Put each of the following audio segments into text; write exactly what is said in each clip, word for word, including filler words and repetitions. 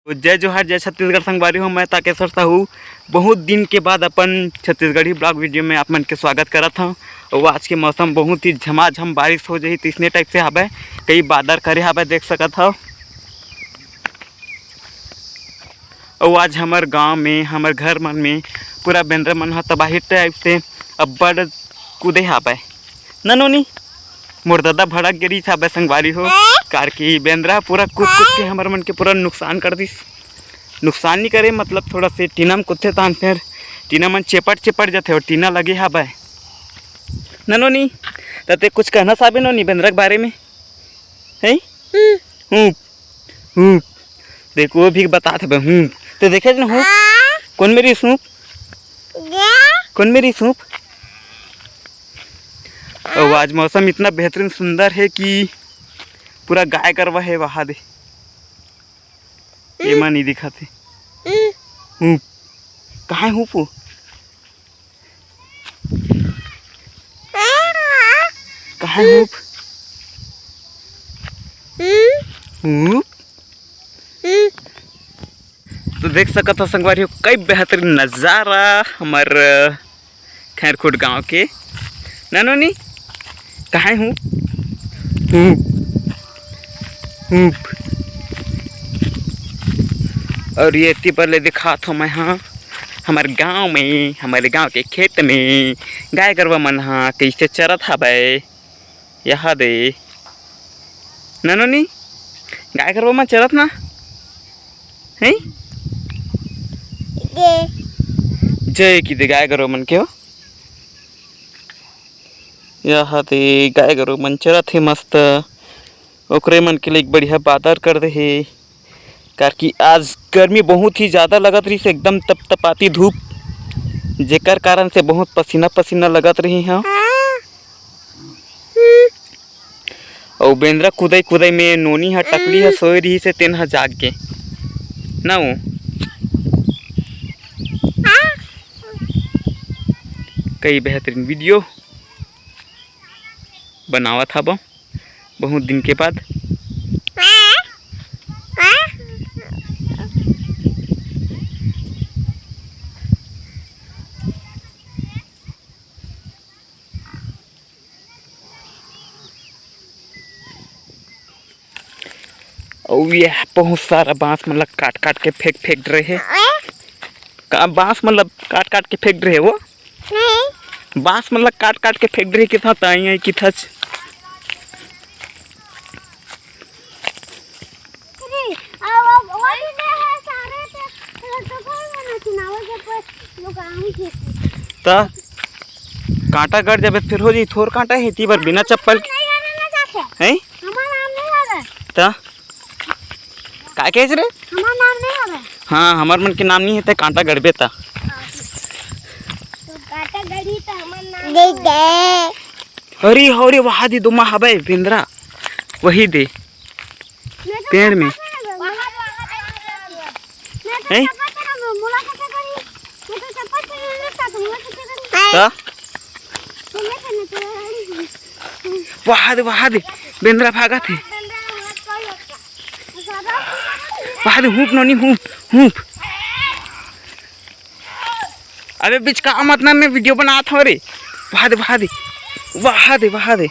तो जय जोहार, जय छत्तीसगढ़ संगवारी हो, मैं ताकेश्वर साहू। बहुत दिन के बाद अपन छत्तीसगढ़ी vlog video में आप मन के स्वागत करत हूँ। और आज के मौसम बहुत ही झमाझम बारिश हो जाही, तो इसने type से हवे, कई बादर करे हवे, देख सकत हव। और आज हमर गांव में, हमर घर मन में पूरा बेंदरा मन ह तबाही type से अब्बड़ कूदे हवे। न नोनी, मोर ददा भड़क गे रहिस हवे संगवारी हो, कार की बेंदरा पूरा कूद कूद के हमर मन के पूरा नुकसान कर दिस। नुकसान नहीं करे, मतलब थोड़ा से टीना में कूदथे तान फेर टीना मन चेपट चेपट जाथे और टीना लगे हवे। न नोनी, त ते कुछ कहना साबे नोनी बेंदरा के बारे में? हैं? हम्म। हूँ। हूँ। देख, वो भी बतात हवे, हूँ। तो देखे ना, हूँ। हाँ। कौन मेरी सूप? कौन मेरी सूप? और आज मौसम इतना बेहतरीन सुंदर है कि पूरा गाय गरवा है वहा दे। एमा नहीं दिखत है। हम्म। हूँ। कहाँ है हूँ वो? कहाँ है हूँ? हूँ। तो देख सकत हो संगवारी हो, कई बेहतरीन नजारा हमर खैरखूट गांव के। ना नोनी, कहाँ हूँ? हूँ। हूँ। और ये एती बर ले दिखात हो मैं, हाँ, हमर गांव में, हमरे गांव के खेत में गाय गरवा मन हा कैसे चरत हवे। यहा दे। ना नोनी, गाय गरवा मन चरत ना? हैं? जय की दे गाय गरवा मन के हो। यहा दे गाय गरवा मन चरत हे मस्त। ओकरे मन के लिए एक बढ़िया बादर कर दे हे। कार की आज गर्मी बहुत ही ज्यादा लगत रहिस, एकदम तपतपाती धूप, जेकर कारण से बहुत पसीना पसीना लगत रही है। अउ बेंदरा कुदई कुदई में नोनी ह टकली ह सोए रहिस हे, तेन ह जाग गे ना वो। कई बेहतरीन video बनावत हबो बहुत दिन के बाद। अउ ये बहुत सारा बांस मन ला काट काट के फेंक फेंक रहे हे। का बांस मन ला काट काट के फेंक रहे वो? नहीं। बांस मन ला काट काट के फेंक रहे किथा ताई आई किथा च-। अरे, अब, अब, वो भी दे है सारे ते, तो, तो कोई ना सुनावे के कोई लोग आऊं के। ता कांटा गड़ जाबे फिर हो जी, थोर कांटा हे ती बर बिना चप्पल के। नहीं, नहीं, नहीं, नहीं, नहीं। हैं? हमार नाम नहीं हवे। ता? का कहे रे? हमार नाम नहीं हवे। हाँ, हमार मन के नाम नहीं है, ते कांटा गड़बे ता। तो कांटा गड़ी तो हमार नाम नहीं हवे। अरे, हौरे, वहा दे दो मा हवे, बेंदरा। वही दे। पेड़ में। हैं? ता? वहा दे, वहा दे, बेंदरा भागत हे। वहा दे, हूँप नोनी, हूँप, हूँप। अबे बिचका मत ना, मैं video बनात हूँ रे। वहा दे, वहा दे, वहा दे, वहा दे।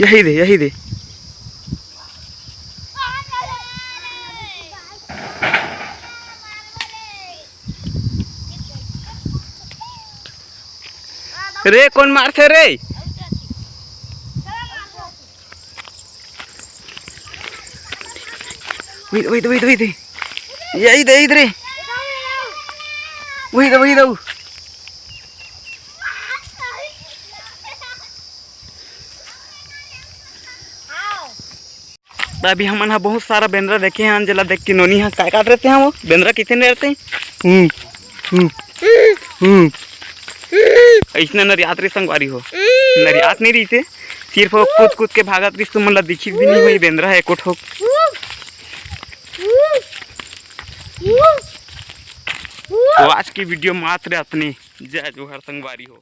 यही दे, यही दे। रे, कौन मारथे रे? वही, वही, वही, वही दे। यही दे, इधर। वही दे, वही दे। त अभी हमन ह बहुत सारा बेंदरा देखे हन, जेला देख के नोनी ह काय काट रहे ते ह वो? बेंदरा किसे नहीं रहते? हम्म, हम्म, हम्म। अइसने नरियात रे संगवारी हो। नरियात नहीं रहिसे, सिर्फ वो कूद कूद के भागत रहिस, तुमन ला दिखिस भी नहीं होई बेंदरा ह एको ठोक। तो आज की video मात्र अतने। जय जोहार संगवारी हो।